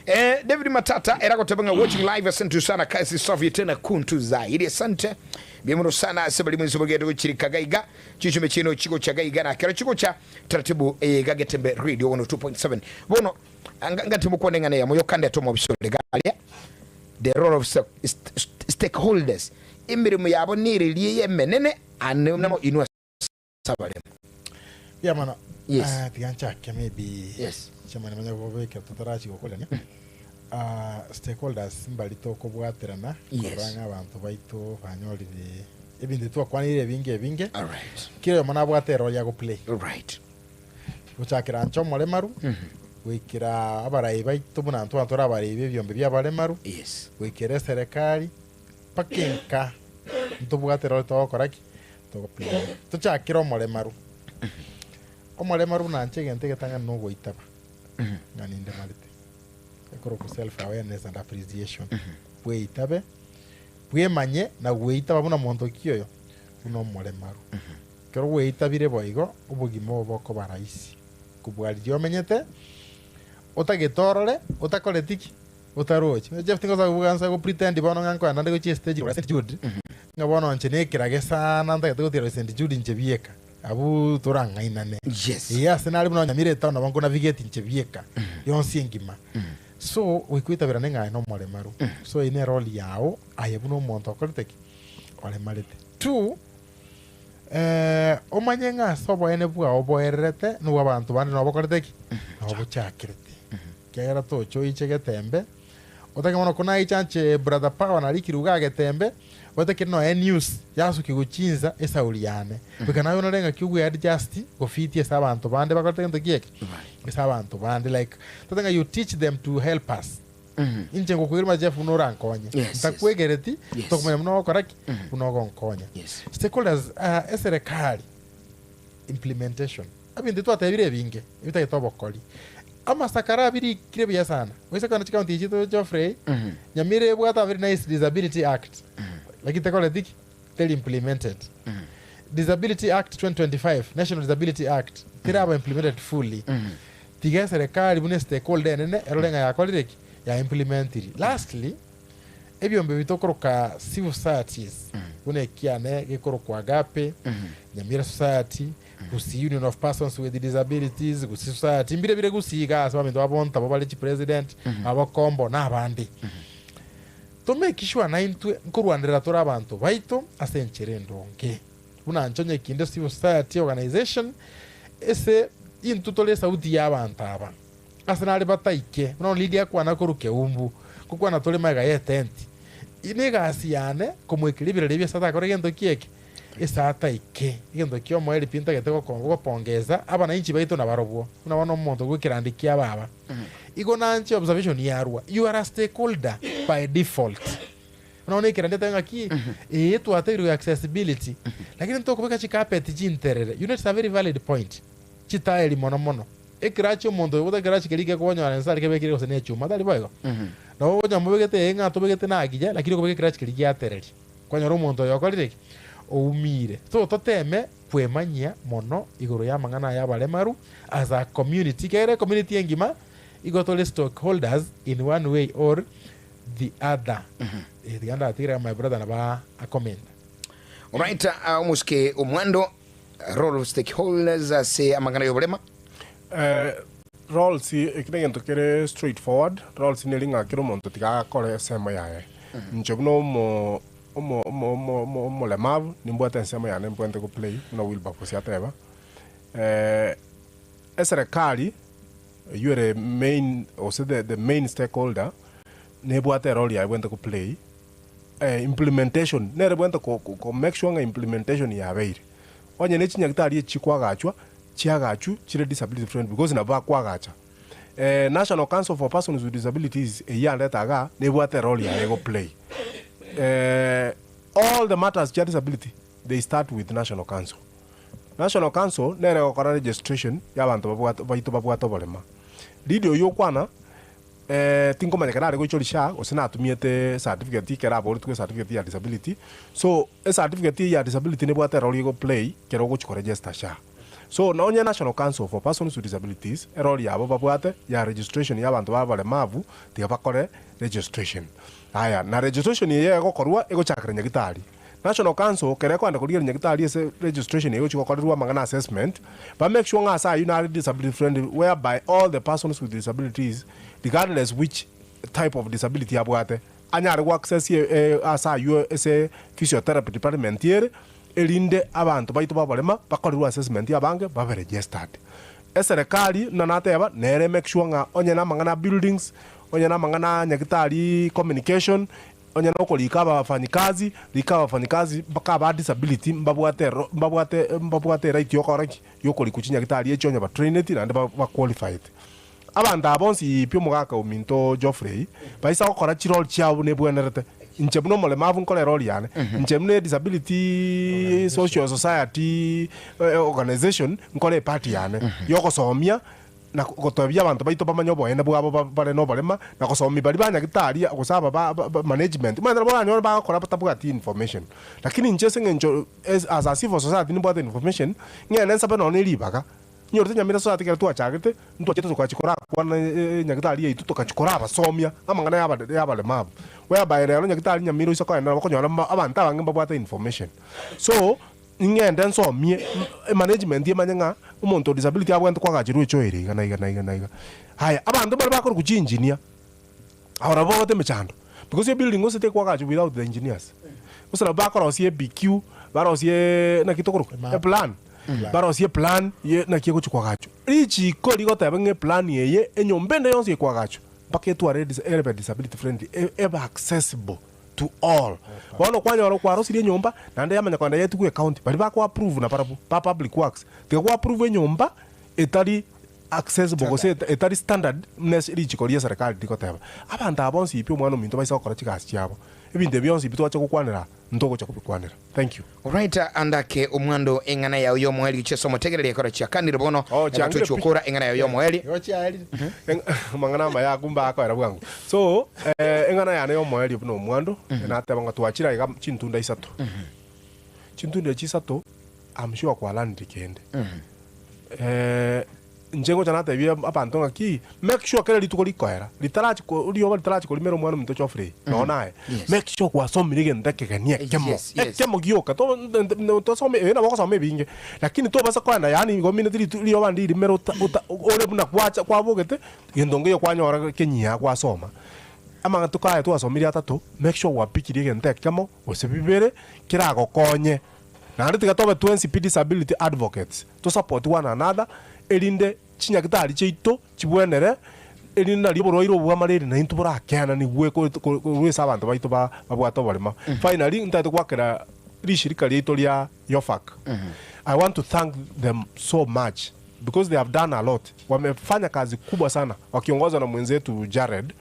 Eh, David Matata eragoteba ng'a watching live asante sana kazi safi tena kuntu zaidi asante bimuno sana ase bari mwensi bogende gochirika gaiga chichume chino chigocha gaiga na kero chigocha taratibu eh, gagetembe radio 102.7 bono ngati mukone ng'ana ya moyo kande atomo bisore galia the role of stakeholders emirimo yabo neririe yemenene ane namo inwa sabaremo Yeah, mana. Yes. Ah, tiga nchake maybe. Yes. Chamani manya gobekera tutarachi gokorania. Ah, stakeholders mbari tokobwaterana Yes. korora ng'a abanto baito banyorire ebinto twakwanire ebinge ebinge all right kira oyomo nabwate erole ya goplay all right gochakera nche omoremaru goikera abarai baito buna ntwana tore abarai ba ebiombe bia abaremaru yes goikera eserekari mpaka enka ntobwate erole togokora ki togoplay tochakere omoremaru omoremaru buna nche egento egetang'ani na ogoitaba ng'a nindemarete ekorokwa self awareness and appreciation bweitabe bwemanye na gweitaba buna monto ki oyo buna omoremaru ekero gweitabire boigo obogima obo bokoba rahisi kobua riria omenyete otagete orore otakoreti ki otarochi Jeff tingosa kobugansa go pretend bono ng'a nkoenda nde gochia estage ya St Jude ng'a bono inche na ekerage sana ntagete gotira St Jude inche bieka abwo torang'ainane yes Ee, ase nare buna onyamire etown nabo nkonavigate inche bieka yonsi engima so goikwitabera neng'aye na omoremaru so eye na erole yago aye buna omonto okorete ki oremarete two eh, omanye ng'a ase oboene bwao boererete nobwa abanto bande nabo bokorete ki nabo bochakerete kiagera tocha oiche getembe otake mono konaicha nche brother power narikire iga getembe otakire noe news yasuki gochinsa esauri yane goika naye onore ng'aki ogwe adjust gofitia ase abanto bande bakorete gento ki eke ase abanto bande like tote ng'a you teach them to help us inche ngokwegera Jeff buna orankonye Yes, yes. ntakwegereti Yes. tokomanya buna ogokora ki buna ogonkonya yes stakeholders uh, eserekari implementation ebinto twatebire ebinge ebitagete obokori amasakara abirikire buya sana oise kona chikaunti echi to Geoffrey Nyamira ebwate a very nice disability act lakini tekoreti ki teri implemented disability act 2025 national disability act teraba implemented fully tiga eserekari buna stakeholder enene erore ng'a yakorire ki ya implementiri lastly ebiombe bitokoroka civil societies buna ekiane gekorokwa agape Nyamira society Gusii union of persons with disabilities Gusii society mbire bire Gusii iga ase baminto babonto abo bare chipresident abakombo na abande to make sure naintwe nkorwanerera tore abanto baito ase enchera endonge buna nche onye kinde civil society organization ase intwe tore esauti ya abanto aba ase nare bataike buna bono Lydia akwana korwa Keumbu ngokwana tore magega ya etenti na egasi yane komoikeria ebirero ebi ase atakore gento ki eke ase ataike egento kia omoerio pi ntagete gokopongeza abananchi baito nabarobwo buna bono omonto bwa ekerandi kia baba igo nanche observation yarwa you are a stakeholder by default buna bono ekerandi etebe ng'aki ee twatebirie accessibility lakini ntokobeka chicarpet chinterere you know it's a very valid point chitaeri mono mono ekerachi omonto oyo ekerachi keria gekonyora nse are kebekire gose na echuma tari boigo nabo ogocha mobegete ee ng'a tobegete na agiya lakini okobeka ekerachi keria giatereria kwanyora omonto oyo okorire ki oumire so toteme kwemanyia mono igoro ya amang'ana aya abaremaru as a community kere community engima igo tore stakeholders in one way or the other eh, tiga ndatigere my brother naba akomenta Alright, uh, omosike omwando role of stakeholders ase amang'ana y'oborema Eh, roles eki na egento kere straight forward roles neri ng'a kera omonto tiga akore esemo yaye inche buna omo omo omo omo omo omolemavu nimbwate ensemo yane mbwente go play buna Wilberforce ateba eh, eserekari eywo ere main gose the, the main stakeholder nebwate erole yaye bwente go play eh, implementation nere bwente ko, ko, ko make sure ng'a implementation yabeire onye ne chinyagitari echikwagachwa chiagachu chire disability friendly because nabo bakwagacha eh, National Council for Persons with Disabilities eyandeta iga nebwate role yaye go play eh, all the matters chia disability they start with National Council National Council nere gokora registration ya abanto babwate baito babwate oborema Lydia oywo okwana eh, tinkomanya ekero are goichori SHA gose natumiete certificate ekero aboretwe certificate ya disability so ecertificate eye ya disability nebwate erole ego play ekero ogochi koregister SHA. So nonye National Council for Persons with Disabilities erori yabo babwate ya registration ya abanto ba abaremavu tiga bakore registration. Aya na registration eye egokorwa egochakera nyagitari. National Council kere ekoenda korigereria nyagitari ase registration eye egochi gokorerwa amang'ana assessment, ba make sure ng'a ase ayio nare disability friendly whereby all the persons with disabilities regardless which type of disability abwate anyare go access ase ayio ase physiotherapy department ere, erinde abanto baito baborema bakorerwe assessment abange babe registered. Eserekari buna nateba nere make sure ng'a onye na amang'ana a buildings, onye na amang'ana a nyagitari communication, onye na okorika abafanyikazi, rika abafanyikazi mpaka aba disability mbabwate ero mbabwate mbabwate eright yokora ki? Yokorikwa chinyagitari echio onye batraineti naende ba baqualified. Abanto aba bonsi pi omogaka ominto Geoffrey, baisa gokora chirori chiabo buna ebwenerete. Inche buna omoremavu nkore erori yane, inche buna edisability social society organization nkore epart yane yogosomia na gotebia abanto baito bamanye oboene bwabo bare noborema na gosomia baria ba nyagitari gose aba ba management. Omanyete nabo oranyore bagokora batabwati information. Lakini inche ase eng'encho as a civil society nimbwate information, ng'ende nsabe nonya ne ribaga. Inyorete nyamira society ekero twachagete, ntwachete tokachia korakwana nyagitari yaito tokachia korabasomia amang'ana y'abaremavu. Whereby rero nyagitari nyamira oise kogenda nabo okonyora abanto abange mbabwate information. So, ning'ende nsomie emanagement emanye ng'a omonto o disability abwenerete koagacherwa echo ere iga na iga na iga na iga. Aya, abanto mbare bakorokwa chiengineer, aba nabwo babwate emechando, because ebuilding gose tekoagachwa without the engineers. Gose nabwo bakorosia eBQ, barosie naki tokoroka? Eplan, barosie eplan ye naki egochi koagachwa. Richiko rigoteba ng'a eplan eye, enyomba ende yonsi ekoagachwa, mpaka etware ebe disability friendly, ebe accessible to all. Bono kwanyora kwarosirie enyomba, naende yamanya kogenda yetigwe ecounty, baria bako approve nabarabwo, ba public works, tiga go approve enyomba etari accessible gose etari standard buna ase richiko ria eserekari rigoteba. Abanto aba bonsi pi omwana ominto baise gokora chigasi chiabo, ebinto ebi bionsi pi twacha gokwanera aa, ntogocha kobikwanera. Thank you. Alright, andake omwando eng'ana yao y'omoerio gochia ase omotegereri ekero chiakanire bono, Oh, eba chiangire tochia pi. okora eng'ana yao y'omoerio. Igo chiaerire. Amang'ana amaya akwo mbakoera bwango. So, eng'ana yane y'omoerio buna omwando, nateba ng'a twachire aiga chintunda isato. Chintunda echi isato, I'm sure kwalanire kende. Inche ngocha natebia abanto ng'aki, make sure kera rituko rikoera, ritarachi ko rioba ritarachi korimera omwana ominto Geoffrey, nonya naye, Yes. make sure gwasomire egento ekegeni ekemo, Yes, yes. ekemo gioka, to tosome eh nabo ogosoma ebinge, lakini tobasa koenda yaani igo omineti ritu rioba ndirimera ota ota ore buna gwacha kwabogete, gento nkeiyo kwanyora kenyia gwasoma. Amatuko aya twasomire atato, make sure gwapikirie egento ekemo gose bibere, keragokonye. Naende tiga tobe twensi pi disability advocates, to support one another, erinde chinyagitari chiaito chibwenere, erinde nario oborwaire obo bwa malaria naintwe borakeananigwe korwa ase abanto baito babwate oborema. Finally, ntagete goakera rishirika riaito ria YOFAC. I want to thank them so much because they have done a lot. Wamefanya kazi kubwa sana wakiongozwa na mwenzetu Jared.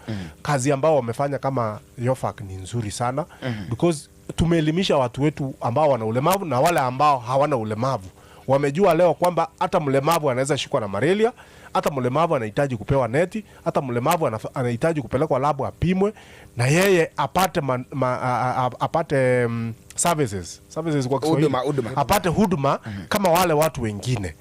Kazi ambao wamefanya kama YOFAC ni nzuri sana because Tumeelimisha watu wetu ambao wana ulemavu na wale ambao hawana ulemavu. Wamejua leo kwamba hata mlemavu anaweza shikwa na malaria, hata mlemavu anahitaji kupewa neti, hata mlemavu anahitaji kupelekwa labu apimwe na yeye apate man, ma, a, a, apate um, services services kwa Kiswahili Huduma, huduma. apate huduma kama wale watu wengine.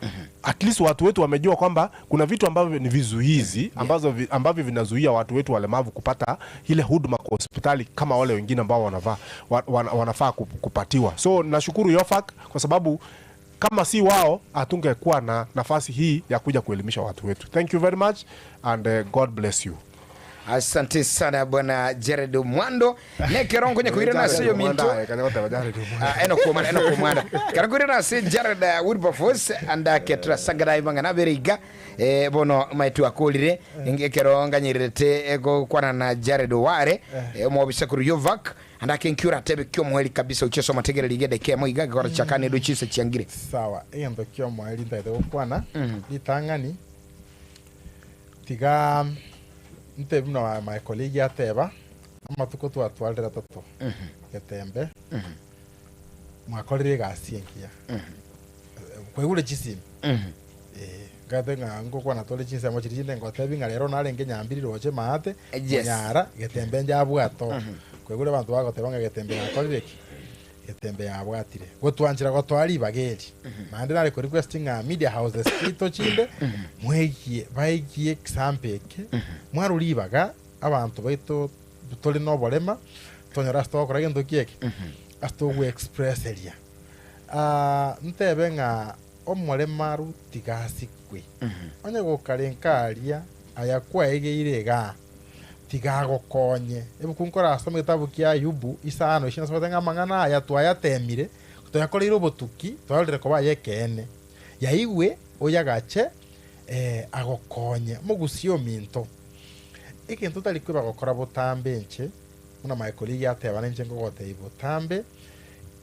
At least watu wetu wamejua kwamba kuna vitu ambavyo ni vizuizi ambazo vi, ambavyo vinazuia watu wetu walemavu kupata ile huduma kwa hospitali kama wale wengine ambao wanavaa, wa, wana, wanafaa kupatiwa. So nashukuru YOFAC kwa sababu kama si wao hatungekuwa na nafasi hii ya kuja kuelimisha watu wetu. Thank you very much and God bless you. Asante sana bwana Jared Mwando nekero nkonya koirana ase Jared ominto Mwanda, eh, kanya goteba Jared Mwanda. Ah, Enock Omwana Enock Omwana kero nkoirana ase Jared Wilberforce andake turasangana amang'ana abere iga eh, bono maete twakorire ekero nganyererete gokwana na Jared Oware eh, omobisa korwa Yovac andake nki oratebe kiomoeri kabisa ochie ase omotegereri iga edakika emo iga gekora chiakane edo chinsa chiangire. Sawa, egento kiomoerio ntagete gokwana, ritang'ani, Tiga ntebie buna my colleague ateba, amatuko twatwarire atato getembe, mwakorire egasi engiya. Kwaigure chisimi? Eh, ngate ng'a ngokwana tore chinsemo chiria chinde ngotebi ng'a rero narenge Nyambiri roche maate, Yes. Monyara, getembe njabwate oo. Kwaigure abanto bagoteba ng'a getembe yakorire ki? Getembe yabwatire gotwanchera gotoa ribaga eri. Naende nare ko request ng'a media houses chiaito chinde mwegie baigie example eke mwarwe ribaga abanto baito tore noborema tonyore ase togokora gento ki eke ase togo expresseria. Ntebe ng'a omoremaru tiga asikwe. Onye gokare nkaria aya kwaegeire igaa tiga agokonye. Ebuku nkorasome egetabu kia Ayubu isano isini nasomete ng'a amang'ana aya twayateemire, twayakoreire obotuki, twarorire koba ay'ekeene. Yaigwe oyagache, ee, agokonye. Mogusie ominto. Egento otari kweba gokora botambe inche, buna Michael League ateba ninche nkogotebia botambe,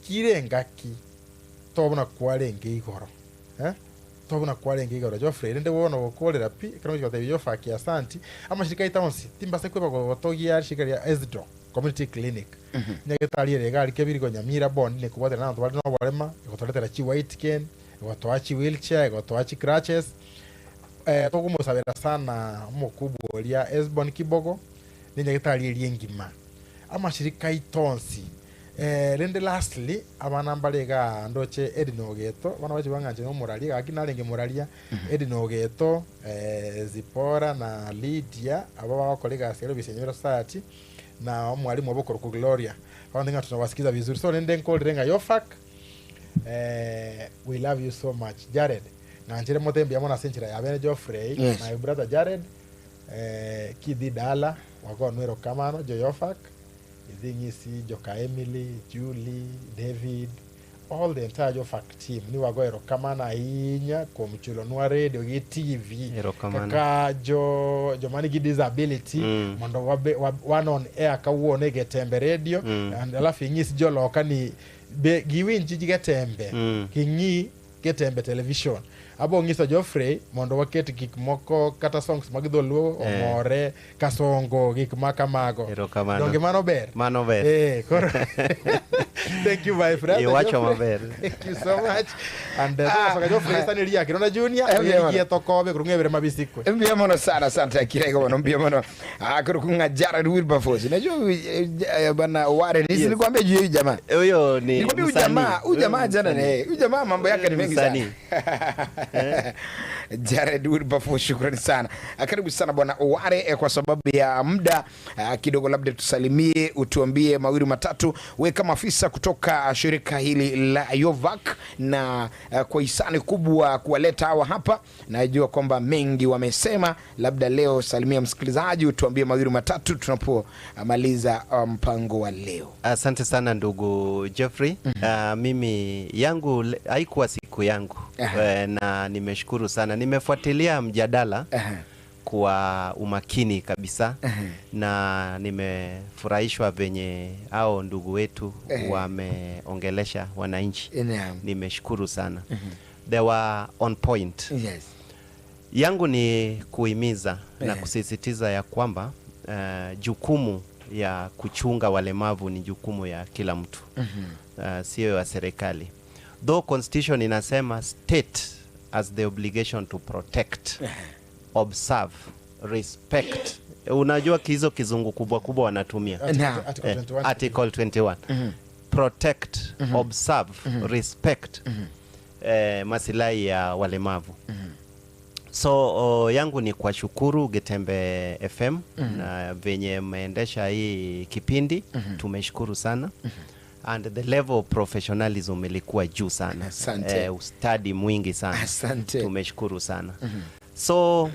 kire engaki toba buna kwarenge igoro, eh. Toba buna kwarenge igoro, Geoffrey, rende bono gokorera pi, ekero ngochia gotebia Geoffrey aki asanti, amashirika aito onsi, timbase kweba gotogia rishirika ria Esdo Community Clinic. Nyagetari ere iga aria Kebirigo Nyamira bondi nekobwatera nabanto bare noborema, egotoretera chi white cane, egotoa chi wheelchair, egotoa chi crutches. Eh, tokomosabera sana omokubwa oria Esbon Kibogo, nenyagetari eria engima. Amashirika aito onsi, Eh, rende lastly, abana mbare igaa ndoche Edna Ogeto, abana bache bang'anche na omoraria, gaki narenge moraria, Edna Ogeto, eh, Zipporah na Lydia, aba bagokora egasi ere obisi ya Nyamira Society, na omwalimu obo okorokwa Gloria. Abanto ng'a tunawasikiza vizuri. So rende nkorire ng'a Yofac, eh, we love you so much. Jared, ng'anchire mote mbuya mono ase enchera ya bene Geoffrey, Yes. my brother Jared, eh, kidhi dala, wagonwa erokamano, jo Yofac, Idhi ng'isi joka Emily, Julie, David, all the entire Jofac team ni wago erokamano ahinya kuom chulonwa radio gi TV Erokamano. kaka jo joma nigi disability Mm. mondo wabe, wa, wan on air kawuono e Getembe radio Mm. and alafu ing'is joloka ni be giwinj Getembe Mm. ging'i Getembe television. Abo ng'iso Geoffrey mondo waket gik moko kata songs mag dholuo Eh. omore kasongo gik ma kamago. Erokamano. Donge mano ber? Mano ber. Eh, koro Thank you my friend. Iwacho Geoffrey. maber. Thank you so much. And uh, Geoffrey sani ria kirona junior Eh, mbuya mono. oyegie tokobe kurung'ebere mabisikwe. Mbia mono sana asante akirego mono mbia mono. Ah, kurukunga Jared Wilberforce. Najua eh, eh, bana Warren, yes. Nilikwambia juu ya huyu jamaa. Huyo ni Nilikwambia huyu msanii. jamaa, huyu jamaa ni jana msanii. ne. Huyu jamaa mambo yake ni Huyu mengi sana. msanii. Jared Wilberforce, shukrani sana. Ah, Karibu sana bwana Oware, eh, kwa sababu ya muda ah, kidogo, labda tusalimie, utuambie mawili matatu, we kama afisa kutoka shirika hili la Yovac, na ah, kwa hisani kubwa kuwaleta hawa hapa, najua kwamba mengi wamesema, labda leo salimia msikilizaji, utuambie mawili matatu tunapomaliza ah, mpango wa leo. Asante sana ndugu Jeffrey. Mimi yangu haikuwa siku yangu. Aha. Na nimeshukuru sana, nimefuatilia mjadala Aha. kwa umakini kabisa na nimefurahishwa venye hao ndugu wetu Ehe. wameongelesha wananchi. Naam. Nimeshukuru sana. They were on point. Yes. Yangu ni kuhimiza na Eh. kusisitiza ya kwamba jukumu ya kuchunga walemavu ni jukumu ya kila mtu, sio ya serikali. Though constitution inasema state has the obligation to protect, observe, respect. Unajua hizo kizungu kubwa kubwa wanatumia. Naam. Article 21. Article 21. Protect, observe, respect masilahi ya walemavu. So yangu ni kuwashukuru Getembe FM na venye mmeendesha hii kipindi. Tumeshukuru sana. And the level of professionalism ilikuwa juu sana. Asante. Ustadi mwingi sana. Asante. Tumeshukuru sana. So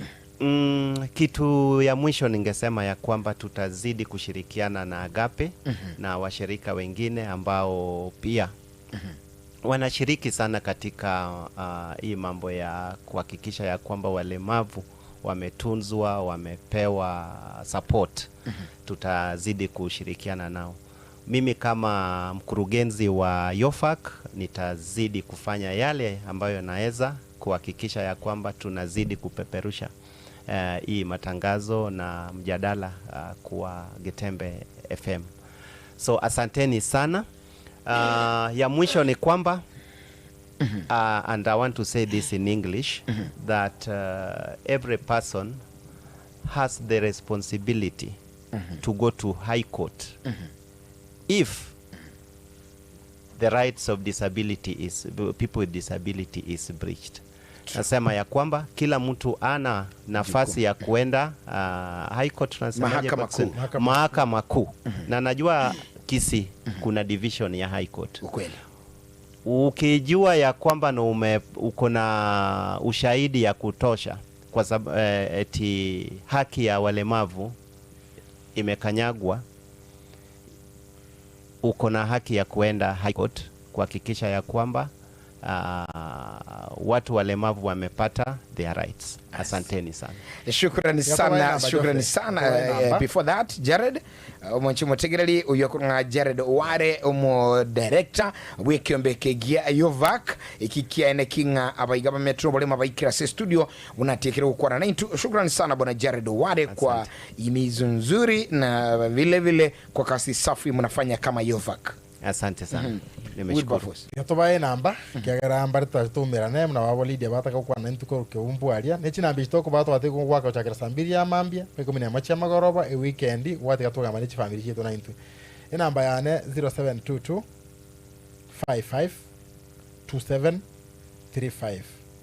kitu ya mwisho ningesema ya kwamba tutazidi kushirikiana na Agape na washirika wengine ambao pia wanashiriki sana katika hii mambo ya kuhakikisha ya kwamba walemavu wametunzwa, wamepewa support. Tutazidi kushirikiana nao. Mimi kama mkurugenzi wa Yofac nitazidi kufanya yale ambayo naweza kuhakikisha ya kwamba tunazidi kupeperusha hii matangazo na mjadala kwa Getembe FM. So asanteni sana. Ya mwisho ni kwamba and I want to say this in English that every person has the responsibility to go to high court if the rights of disability is, people with disability is breached. Nasema ya kwamba kila mtu ana nafasi ya kuenda high court, tunasemaje Mahakama kwa Kiswahili? Kuu. Mahakama Kuu. Na najua Kisii kuna division ya high court. Ukweli. Ukijua ya kwamba na ume, uko na ushahidi ya kutosha kwa sababu eti haki ya walemavu imekanyagwa, uko na haki ya kuenda high court kuhakikisha ya kwamba watu walemavu wamepata their rights. Asanteni sana. Shukrani Yatoa sana, namba, shukrani Geoffrey. sana. Yatoa namba. Before that, Jared, omonchi motegereri uyo ng'a Jared Ware omo director bw'ekiombe kegia Yovac iki kiaene king'a abaiga ba metro barema baikira se studio unatekere gukwana naintu. Shukrani sana bwana Jared Ware kwa imizo nzuri na vile vile kwa kazi safi mnafanya kama Yovac. Asante sana. Nimeshukuru. Wilberforce. Gatobae namba kiagera mbari twatumirane muna wabo Lydia bataka gukwana ntuko keumbu aria ne chinamba ici tokuba twate gwaka gochakera saa mbiri ya mambia mpaka ikumi na emo chia magoroba e weekend gwatiga tugamba ne chifamiri chitu na intwe. Enamba yane 0722 55 27 35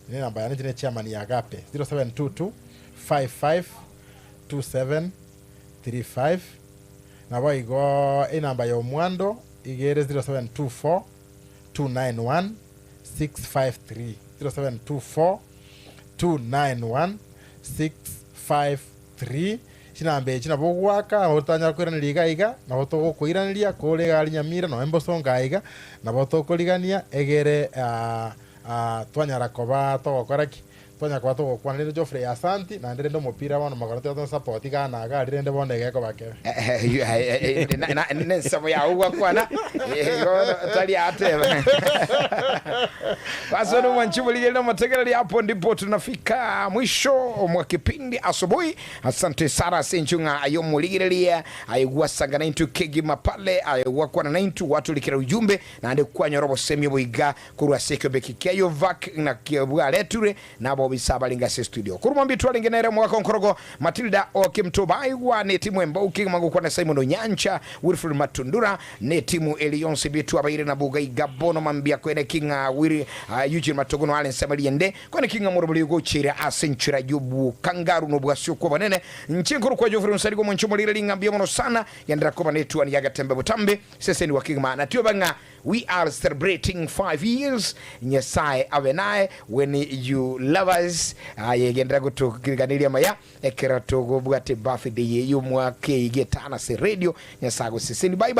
ne namba yane chine chairman ya Agape 0722 55 27 35 nabo igo enamba ya omwando igere 0724 291 653 0724 291 653 chinamba echi nabo ogwaka nabo totanyara koiraneria iga iga nabo togokoiraneria kore iga aria Nyamira nabo embosongo iga nabo tokorigania egere twanyara koba togokora ki twanyara koba togokwana rende Geoffrey asanti naende rende omopira bono magoro tiga tosupport iga na iga aria rende bono iga ekoba kebe. Nensemo yago gwakwana tari ateba basi no mwanchibulile na mategereri hapo ndipo tunafika mwisho mwa kipindi asubuhi. Asante sana senchunga ayo muligireria ayegwasanga naintu kegima pale ayegwakwana naintu watulikira ujumbe nande kwanyorobo semyo boiga kurwa sekyo bekikeyo vak na kebwaleture nabo bisabalinga se studio kuruma mbitu alingenere mwaka nkorogo Matilda Okimtobaigwa ne timu Embauki magukwana Simon Onyancha Wilfred Matundura ne timu Elionse bitu abaire na Bugai Gabono mambia kwene kinga wiri Eugene Matogono Allen Samaliende kwene kinga murubuli gochira asenchura jubu kangaru no bwasio kwa banene nchinkuru kwa Geoffrey Nsarigo munchumulire lingambia mono sana yandira koba netu ani yagatembe butambe sese ni wakigma na tiyo banga we are celebrating 5 years Nyasaye abe naye when you lovers ayegendera gutukiganiria maya ekera tugubwate birthday y'umwaka igetana se radio Nyasaye guseseni bye bye.